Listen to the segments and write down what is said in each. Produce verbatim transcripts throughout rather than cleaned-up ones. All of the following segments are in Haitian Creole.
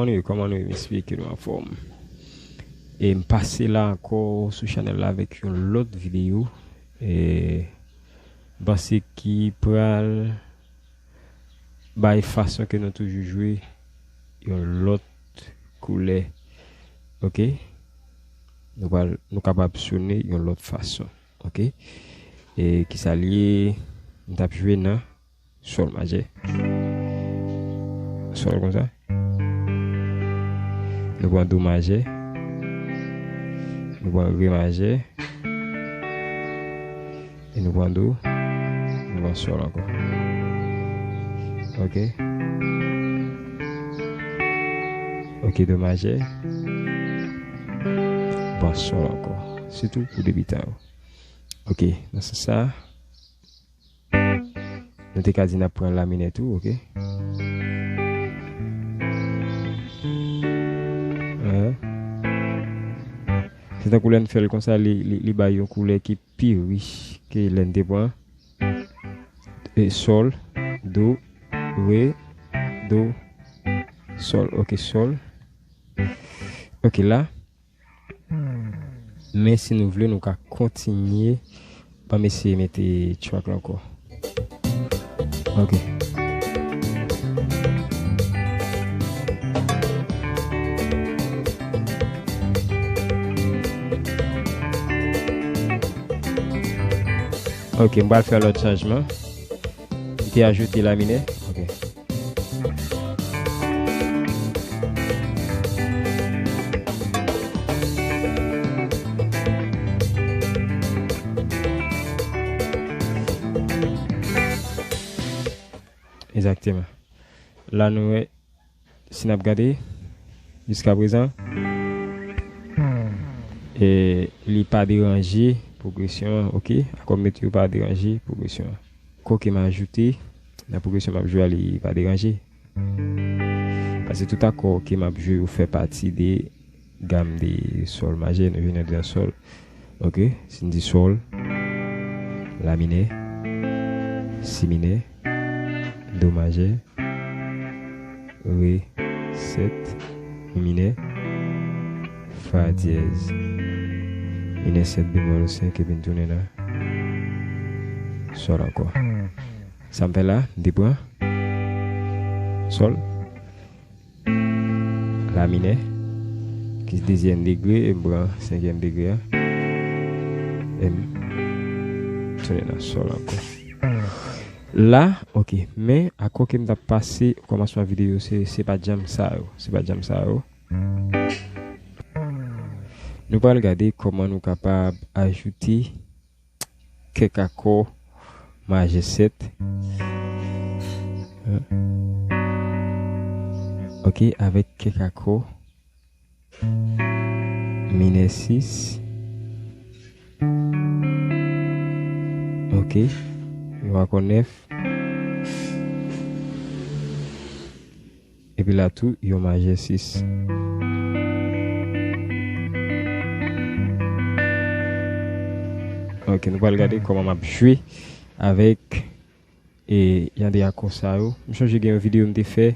Kòman nou ye? Kòman nou ye? M espere ke nou anfòm. E m pase la ankò sou chanèl la avèk yon lòt videyo. E m panse ki pral bay fason ke nou toujou jwe yon lòt koulè. Oke? Nou pral, nou kapab sone yon lòt fason. Oke? E kisa l ye? M t ap jwe nan sòl majè. Sòl konsa. Nou pran do majè. Nou pran re majè. E nou pran do. Nou pran sòl ankò. Oke. Oke, do majè. Pran sòl ankò. Se tou pou debitan yo. Oke, nan sans sa, nou te ka di n ap pran la minè tou, oke? Hein? Se tankou lè n fè l konsa, li, li, li bay yon koulè ki pi rich ke lè n te pran, e, sòl, do, re, do, sòl. Oke, sòl. Oke, la. Men si nou vle, nou ka kontinye. Ban m eseye mete track la ankò. Oke. Oke, m pral fè lòt chanjman. M te ajoute la minè. Oke. Egzakteman. La nou wè, si n ap gade, jiskaprezan, e, li pa deranje pwogresyon an, oke? Akò m mete yo pa deranje pwogresyon an. Akò ke m ajoute nan pwogresyon m ap jwe a, li pa deranje. Paske tout akò ke m ap jwe yo fè pati de gam de sòl majè, nou jwenn nan sòl. Oke, si n di sòl, la minè, si minè, do majè, re sèt, mi minè, fa dyèz, minè sèt bemòl senk, epi n tounen nan sòl ankò. Sa m fè la, m te pran sòl, la minè, ki dezyèm degre, e m pran senkyèm degre a, e m tounen nan sòl ankò. La, oke, men akò ke m t ap pase okòmansman videyo, se, se pa djam sa yo, se pa djam sa yo. Nou pral gade kòman nou kapab ajoute kèk akò majè sèt. Oke, avèk kèk akò minè sis. Oke, yon akò nèf. Epi la tou, yon majè sis. Oke, nou pral gade kòman m ap jwe avèk, e, jan de akò sa yo. M sonje gen yon videyo m te fè,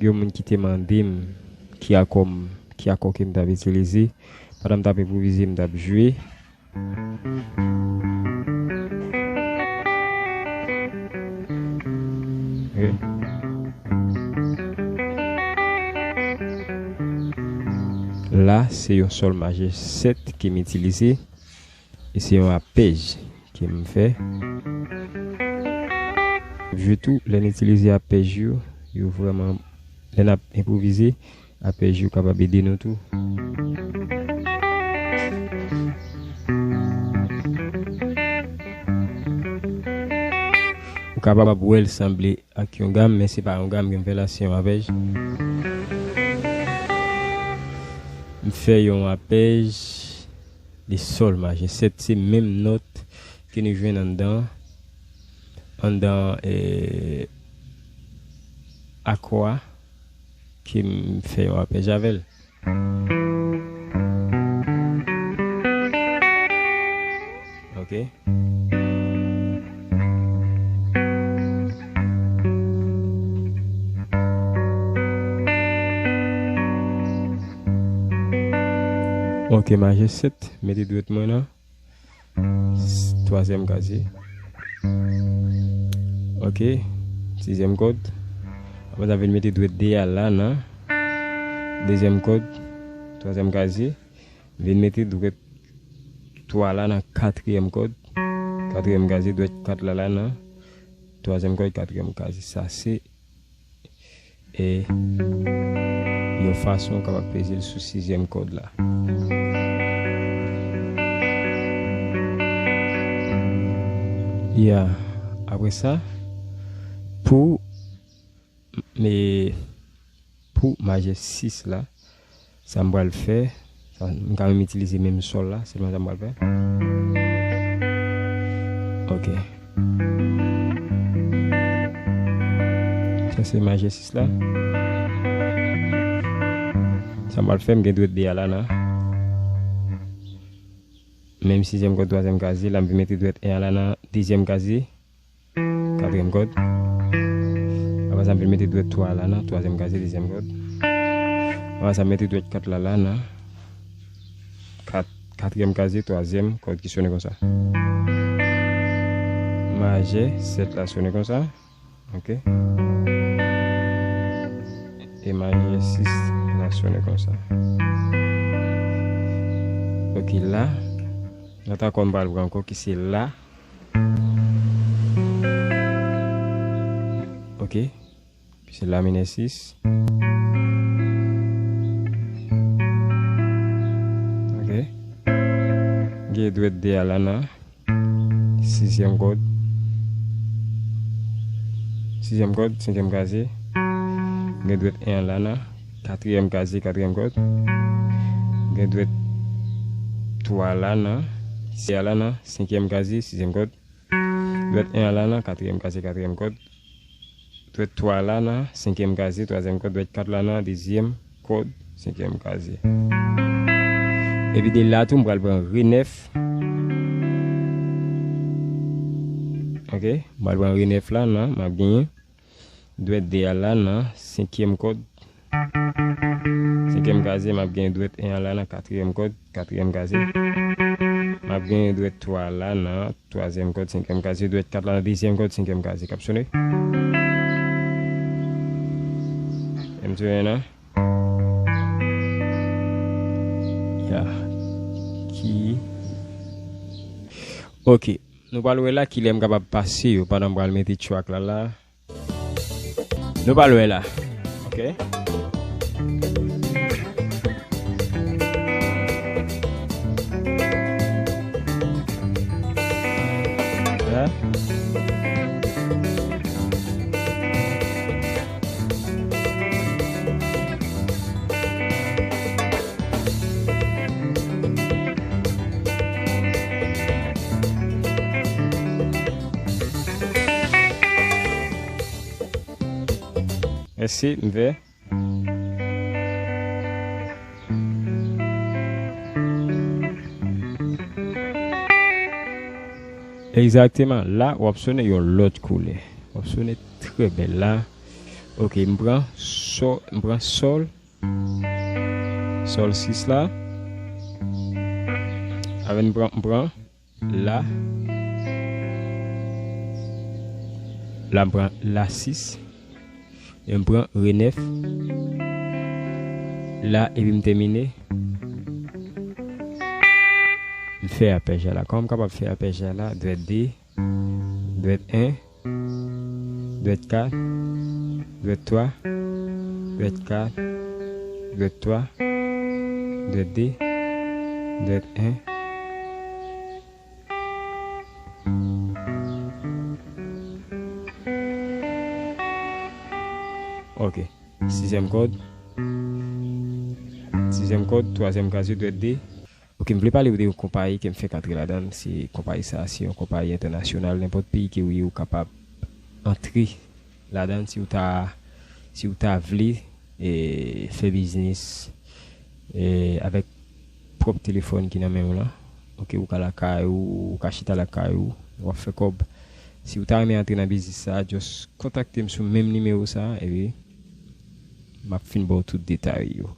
gen yon moun ki te mande m ki akò m, ki akò ke m t ap itilize. Pandan m t ap enpwovize, m t ap jwe. Ok. La, se yon sòl majè sèt ke m itilize. E se yon apèj ke m fè. Jwe tou, lè n itilize apèj yo, yo vrèman, lè n ap enpwovize, apèj yo kapab ede nou tou. Ou kapab wè l sanble ak yon gam, men se pa yon gam ke m fè la, se yon apèj. M fè yon apèj de sòl majè sèt, se menm nòt ke nou jwenn anndan, anndan, eh, akò a, ke m fè yon apèj avè l. Ok. Ok, maje sèt, mete dwèt mwen nan s- twazyèm kazye. Ok, sizyèm kòd. Apre sa, vin mete dwèt de a la nan dezyèm kòd, twazyèm kazye. Vin mete dwèt twa la nan katriyèm kòd, katriyèm kazye, dwèt kat la la nan twazyèm kòd, katriyèm kazye. Sa se e yon fason w kapab peze l sou sizyèm kòd la. Ya, apre sa, pou me pou majè sis la, sa m pral fè, sa, m ka menm itilize menm sòl la, sèlman sa m pral fè. Ok. Sa se majè sis la. Sa m pral fè, m gen dwèt de a la nan menm sizyèm kòd, twazyèm kazye, la m vin mete dwèt en a la nan dezyèm kazye, katriyèm kòd. Apre sa, m vin mete dwèt twa la nan twazyèm kazye, dezyèm kòd. Apre sa, m mete dwèt kat la la nan kat, katriyèm kazye, twazyèm kòd ki sonnen konsa. Majè sèt la sonnen konsa. Ok. E majè sis la sonnen konsa. Ok, la, nòt akò m pral pran ankò ki se la. Ok. Pi se la minè sis. Ok. Gen dwèt de a la nan sizyèm kòd. Sizyèm kòd, senkyèm kazye. Gen dwèt en an la nan katriyèm kazye, katriyèm kòd. Gen dwèt twa la nan, se a la nan senkyèm kazye, sizyèm kòd. Dwèt en an la nan katriyèm kazye, katriyèm kòd. Dwèt twa la nan senkyèm kazye, twazyèm kòd. Dwèt kat la nan dezyèm kòd, senkyèm kazye. Epi de la tou, m pral pran re nèf. Ok, m pral pran re nèf la nan, m ap genyen dwèt de a la nan senkyèm kòd, senkyèm kazye, m ap gen dwèt en an la nan katriyèm kòd, katriyèm kazye. M ap gen dwèt twa la nan twazyèm kòd, senkyèm kazye, dwèt kat la nan dezyèm kòd, senkyèm kazye. K ap sonnen. M sonnen nan. Ya. Ki. Ok. Nou pral wè la kilè m kapab pase yo pandan m pral mete track la la. Nou pral wè la. Ok. Ya. Mèsi, m fè. Egzakteman, la, w ap sonnen yon lòt koulè. W ap sonnen trè bèl la. Ok, m pran sò, m pran sòl. Sòl sis la. Avè n pran, m pran la. La, m pran la sis. E m pran re nèf. La, epi m tèmine. M fè apèj la. Kòman m kapab fè apèj la? Dwèt de, dwèt en, dwèt kat, dwèt twa, dwèt kat, dwèt twa, dwèt de, dwèt en. Ok. Sizyèm kòd. Sizyèm kòd, twazyèm kazye, dwèt de. Ok, m vle pale w de yon konpayi ke m fèk antre ladan l. Se konpayi sa a, se yon konpayi entènasyonal. Nenpòt peyi ke w ye, ou kapab antre ladan l si w ta, si w ta vle, e, fè biznis, e, avèk pwòp telefòn ki nan men w lan. Ok, ou ka lakay ou, ou ka chita lakay ou, w ap fè kòb. Si w ta renmen antre nan biznis sa a, just kontakte m sou menm nimewo sa a, epi m ap fin ba w tout detay yo.